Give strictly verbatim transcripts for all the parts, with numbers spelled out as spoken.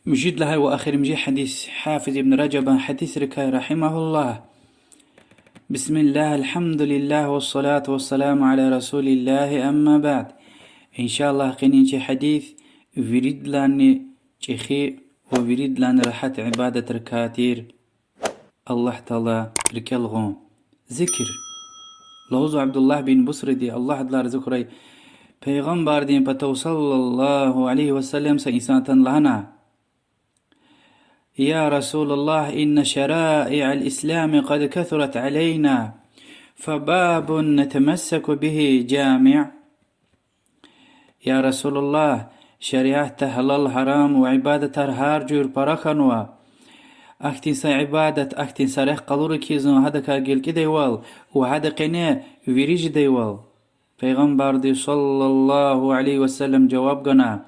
Муьжуьд лагьай ва эхиримжи гьадис, Гьафиз ибн Ражабан гьадисрикай, رحمه الله. بسم الله، الحمد لله، والصلاة والسلام على رسول الله، أما بعد. Иншаллагь, къенин чи гьадис виридалайни чӀехи ва виридалайни регьят ибадатрикай тир. Аллагь Таала рикӀел гъун. Зикр. Лугьузва Абдуллагь бин Бусриди, Аллагь адалай рази хьурай, Пайгъамбардин патав صلى الله عليه وسلم са инсан атана лагьана: يا رسول الله، إن شرائع الإسلام قد كثرت علينا، فباب نتمسك به جامع. Я Расулуллагь, шариатда гьалал-гьарам ва ибадатар гьар жуьре пара хьанва. Ахьтин са ибадат, ахьтин са рехъ къалура хьиз, зун гьадакай гилкӀидайвал ва гьада къене вири жедайвал. Пайгъамбарди صلى الله عليه وسلم жаваб гана: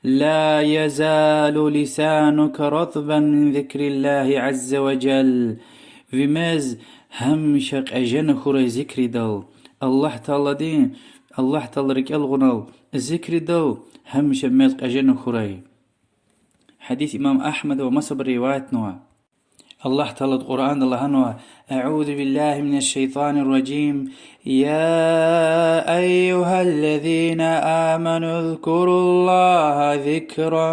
لا يزال لسانك رطبا من ذكر الله عز وجل. Ви мез гьамиша кьежена хьурай зикридал. Аллагь Тааладин, Аллагь Таала рикӀел гъунал, зикридал гьамиша мез кьежена хьурай. Гьадис имам Агьмада ва масабуру риваятнава. Аллагь Таалади Къуръанда лагьанва: أعوذ بالله من الشيطان الرجيم. يا أيها الذين آمنوا اذكروا الله ذكرا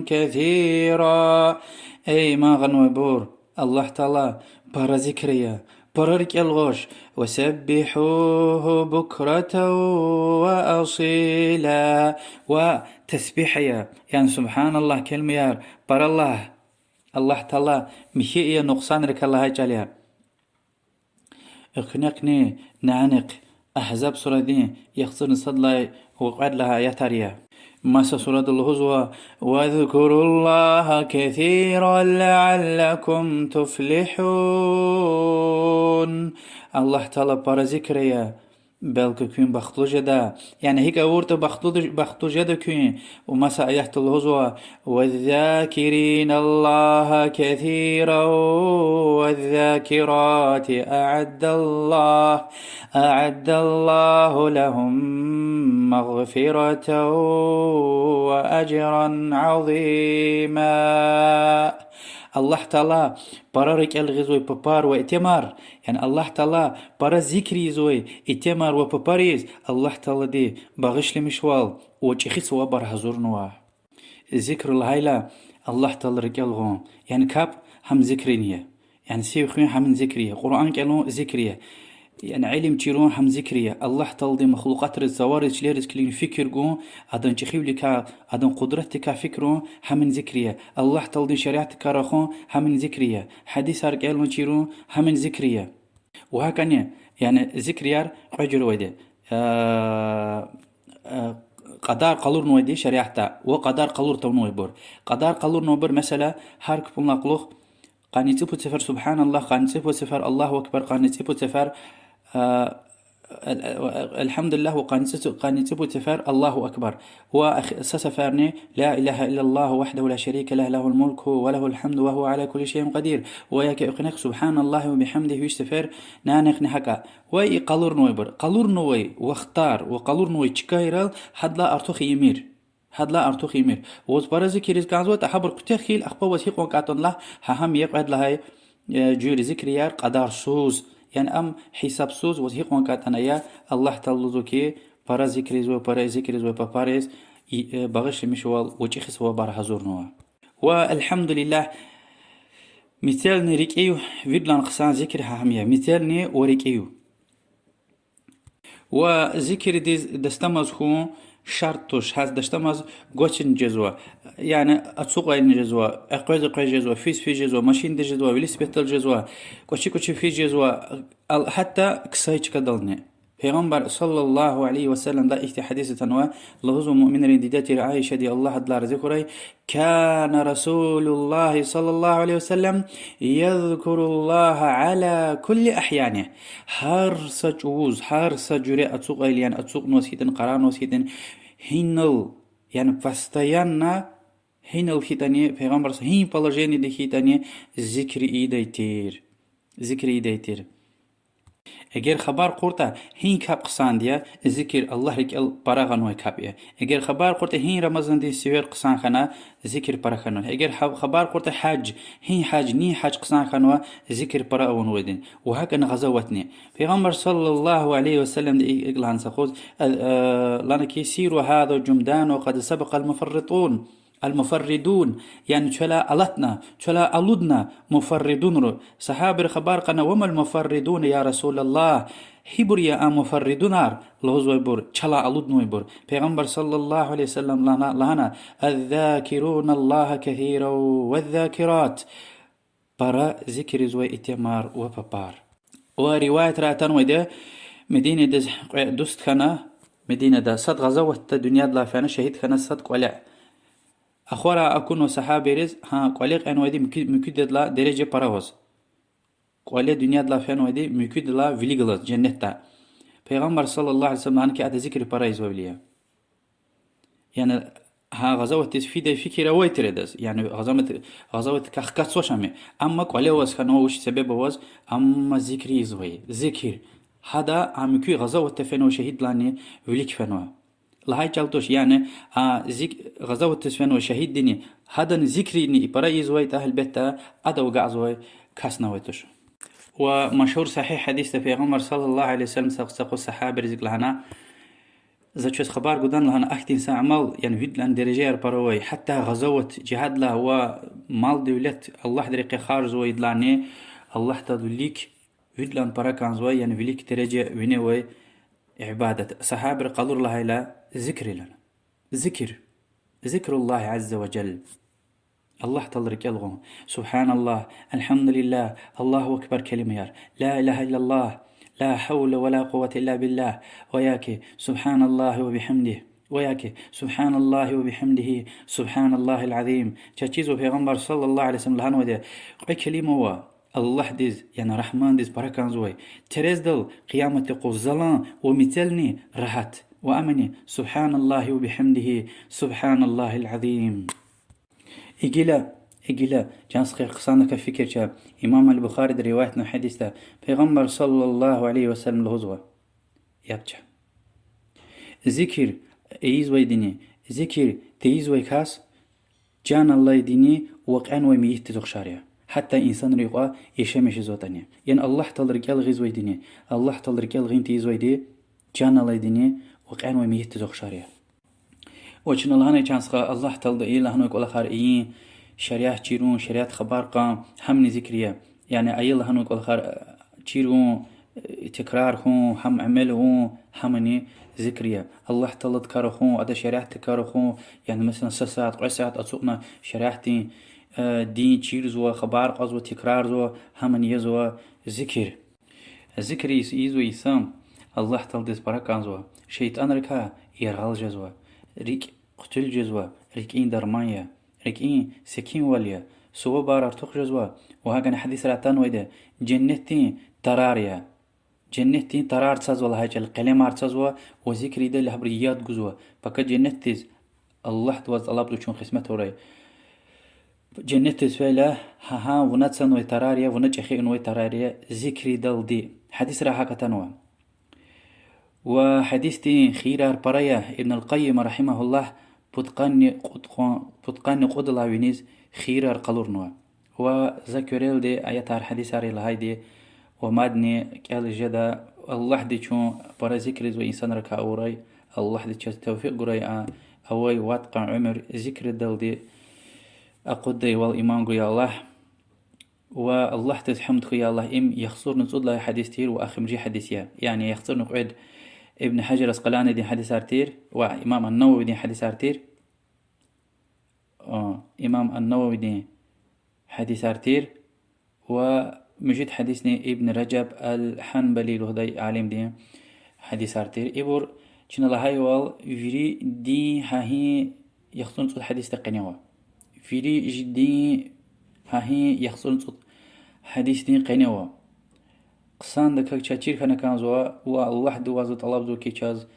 كثيرا. Эй иман гъанвайбур, Аллагь Таала пара зикр ая, пара рикӀел гъваш, وسبحوه بكرة وأصيلا, ва тасбигь ая, яни سبحان الله келимаяр пара лагь. Аллагь Таала михьи ая нукьсанрикай лагьай чӀал я. Экуьнахъни нянихъ Агьзаб сурадин яхцӀурни сад лагьай ва кьвед лагьай аятар я. Маса сурада лугьузва: واذكروا الله كثيرا لعلكم تفلحون. Аллагь Таала пара зикр ая, белки куьн бахтлу жеда. Яни гьикӀ авуртӀа бахтлу, бахтлу жеда куьн. Ва маса аятда лугьузва: والذاكرين الله كثيرا والذاكرات أعد الله، أعد الله لهم مغفرة وأجرا عظيما. Аллагь Таала пара рикӀел гъизвай папар ва итимар, яни Аллагь Таала пара зикр ийизвай итимар ва папариз Аллагь Таалади багъишламишвал ва чӀехи савабар гьазурнава. Зикр лагьайла, Аллагь Таала рикӀел гъун, яни капӀ гьам зикрин я. Яни сив хуьн гьамни зикр я, Къуръан кӀелун зикр я. Яни илим чирун гьам зикр я. Аллагь Тааладин махлукьатриз, цавариз, чилериз килигна фикир гун, адан чӀехивиликай, адан къудратдикай фикир авун гьамни зикр я. Аллагь Тааладин шариатдикай рахун гьамни зикр я. Гьадисар кӀелун, чирун гьамни зикр я. Ва гьакӀни, яни зикрияр кьве жуьре авайди. Кьадар къалурнавайди шариатда ва кьадар къалур тавунвайбур. Кьадар къалурнавайбур, месела, гьар капӀунилай кьулухъ къанни цӀипуд сефер سبحان الله, къанни цӀипуд сефер الله أكبر, къанни цӀипуд сефер الحمد لله ва къанни цӀи-, къанни цӀипуд сефер الله أكبر. Ва са сеферни لا إله إلا الله وحده لا شريك له، له الملك وله الحمد وهو على كل شيء قدير. Ва я ки экуьнахъ سبحان الله وبحمده виш сефер, нянихъни гьакӀа. Ва и къалурнавайбур, къалурнавай вахтар ва къалурнавай чкайрал гьадалай артух ийимир. Гьадалай артух ийимир. Ваз пара зикриз кӀанзаватӀа, гьабур къуьтягь хьайила, ахпа ваз гьикьван кӀандатӀа лагь, гьа гьам я кьвед лагьай жуьре зикрияр кьадарсуз, яни ам гьисабсуз ваз гьикьван кӀандатӀа лагь, Аллагь Таала лугьузва ки, пара зикризва, пара зикризва папариз багъишламишвал ва чӀехи савабар гьазурнава. Ва الحمد لله, мецелни рикӀив, виридалай хъсан зикр гьа гьам я, мецелни ва рикӀив. Ва зикридиз дастамаз хьун шартӀ туш, гьа дастамаз гвачни жезва, яни ацукьайни жезва, экъвез-экъвез жезва, физ-физ жезва, машиндиз жезва, велосипеддал жезва, кӀвачи-кӀвачи физ жезва, гьатта ксай чкадални. Пайгъамбар صلى الله عليه وسلمда ихьтин гьадис атанва, лугьузва муъминрин диде тир Аишади, Аллагь адалай рази хьурай: كان رسول الله صلى الله عليه وسلم يذكر الله على كل أحيانه. Гьар са чӀавуз, гьар са жуьре ацукьайла, яни ацукьнаваз хьайитӀани, къарагънаваз хьайитӀани, гьинал, яни постоянно, гьинал хьайитӀани, Пайгъамбар гьи положениеда хьайитӀани, зикр ийидай тир. Зикр ийидай тир. Эгер хабар кьуртӀа, гьи капӀ хъсанди я, зикир Аллагь рикӀел пара гъанвай капӀ я. Эгер хабар кьуртӀа, гьи Рамазандин сивер хъсан хьана, зикир пара хьанва. Эгер ха-, хабар кьуртӀа гьаж, гьи гьаж, ни гьаж хъсан хьанва, зикир пара авунвайди. Ва гьакӀни гъазаватни. Пайгъамбар صلى الله عليه وسلمди икӀ лагьана са юкъуз, э, э, лагьана хьи, سيروا هذا الجمدان وقد سبق المفرطون. المفردون, яни чалай алатна, чалай алудна муфарридунру. Сагьабийри хабар кьана: وما المفردون يا رسول الله؟ Гьибур я а муфарридунар? Лугьузвайбур, чалай алуднавайбур. Пайгъамбар صلى الله عليه وسلم лагьана, лагьана: الذاكرون الله كثيرا والذاكرات. Пара зикир ийизвай итимар ва папар. Ва риваятра атанвайди, Мединадиз кьве дуст хьана, Мединада сад гъазаватда дуьньядилай фена, шагьид хьана сад кӀвале. Ахварай акунва сагьабийриз, гьа, кӀвале кьенвайди муькуь-, муькуьдадилай дережа пара аваз. КӀвале дуьньядилай фенвайди муькуьдалай вилик галаз женнетда. Пайгъамбар صلى الله عليه وسلم лагьана хьи, ада зикир пара ийизвайвиляй я. Яни гьа гъазаватдиз фидай фикир авай тир адаз. Яни гъазават, гъазаватдикай хкатзавач ам. Амма кӀвале аваз хьанва, вуч себеб аваз, амма зикир ийизвай. Зикир. Гьада а муькуь гъазаватда фенвай шагьиддилайни вилик фенва. Лагьай чӀал туш, яни, а, зик-, гъазаватдиз фенвай шагьиддини, гьадани зикирни пара ийизвайтӀа, гьелбетда, адав агакьзавай касни авай туш. Ва машгьур сагьигь гьадисда Пайгъамбар صلى الله عليه وسلم са, са юкъуз сагьабийриз икӀ лагьана: За квез хабар гудани, лагьана, ахьтин са амал, яни виридалайни дережаяр пара авай, гьатта гъазават, жигьаддилай ва мал-девлет Аллагьдин рекье харжзавайдалайни Аллагь Таалади вилик, виридалайни пара кӀанзавай, яни вилик дережа вине авай ибадат. Сагьабийри къалур лагьайла, зикир лагьана. Зикир. ذكر الله عز وجل. Аллагь Таалади рикӀел гъун. سبحان الله, الحمد لله, الله أكبر келимаяр. لا إله إلا الله, لا حول ولا قوة إلا بالله. Ва яки سبحان الله وبحمده. Ва яки سبحان الله وبحمده, سبحان الله العظيم. Чаз чизва Пайгъамбар صلى الله عليه وسلم лагьанвайди, кьве келима ава Аллагьдиз, яни Рагьмандиз пара кӀанзавай, терезадал Къияматдин юкъуз залан ва мецелни рагьат. Ва ам яни سبحان الله وبحمده, سبحان الله العظيم. Гила, гила, чан стхаяр, хъсандаказ фикир це, имам аль-Бухариди риваятнавай гьадисда Пайгъамбар صلى الله عليه وسلم лугьузва: яб це. Зикир ийизвайдини, зикир тийизвай кас чан алайдини ва кьенвай мейитдиз ухшар я. Гьатта инсанри юкьва яшамиш жезватӀани. Яни Аллагь Таалади рикӀел гъизвайдини, Аллагь Таалади рикӀел гъин тийизвайди чан алайдини ва кьенвай мейитдиз ухшар я. Ва чна лагьанай, чан стха, Аллагь Таалади лагьанвай кӀвалахар ийин, шариат чирун, шариат хабар кьун, гьамни зикир я. Яни ая лагьанвай кӀвалахар чирун, текрар хьун, гьам амал авун, гьамни зикир я. Аллагь Тааладикай рахун, Адан шариатдикай рахун, яни, месела, са сят, кьве сят ацукьна шариатдин, э, дин чирзава, хабар кьазва, текрарзава, гьамни язва зикир. Зикир ийиз-, ийизвай инсан Аллагь Тааладиз пара кӀанзава, шейтӀанрикай яргъал жезва, рикӀ хъуьтуьл жезва, рикӀин дарман я, рикӀин секинвал я, сувабар артух жезва, ва гьакӀни гьадисра атанвайди, женнетдин тарар я. Женнетдин тарар цазва лагьай чӀал, къелемар цазва, ва зикир ийидайла гьабуруз яд гузва, пака женнетдиз Аллагьди ваз тӀалабзава чун къисмет авурай. Женнетдиз фейила, гьа-гьа вуна цанвай тарар я, вуна чӀехи авунвай тарар я, зикирдалди. Гьадисра гьакӀ атанва. Ва гьадисдин хийирар пара я, Ибн аль-Къайим رحمه الله пудкъанни кьуд-, пудкъанни кьудалай виниз хийирар къалурнава. Ва за куьрелди аятар, гьадисар лагьайди ва мадни кӀел жеда, Аллагьди чун пара зикир ийизвай инсанрикай авурай, Аллагьди чаз тавфикь гурай, а авай вад къан уьмуьр зикирдалди акъуддайвал иман гуй, я Аллагь. Ва Аллагьдиз гьамд хьуй, я Аллагь, им яхцӀурни цӀуд лагьай гьадис тир ва эхиримжи гьадис я. Яни яхцӀурни кьвед Ибн Гьажар Аскъаланидин гьадисар тир ва имам ан-Нававидин гьадисар тир. О, имам ан-Нававидин гьадисар тир ва муьжуьд гьадисни Ибн Ражаб аль-Гьанбали лугьудай алимдин гьадисар тир. Ибур, чна лагьайвал, вири дин гьа гьи яхцӀурни цӀуд гьадисдин къене ава. Вири жи-, дин гьа гьи яхцӀурни цӀуд гьадисдин къене ава. Хъсандаказ чаз чир хьана кӀанзава ва Аллагьди ваз тӀалабзава хьи чаз,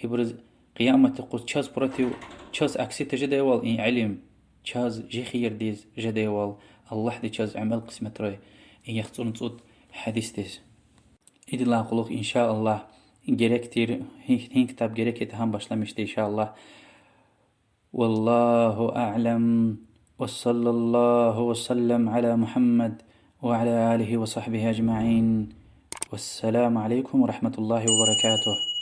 ибуруз Къияматдин юкъуз чаз против, чаз акси тежедайвал и илим, чаз жи хийирдиз жедайвал, Аллагьди чаз амал къисметрай и яхцӀурни цӀуд гьадисдиз. Идалай кьулухъ, إن شاء الله, герек тир, гьи, гьи ктаб герек ятӀа, гьам башламишда, إن شاء الله. والله أعلم، وصلى الله وسلم على محمد وعلى آله وصحبه أجمعين. والسلام عليكم ورحمة الله وبركاته.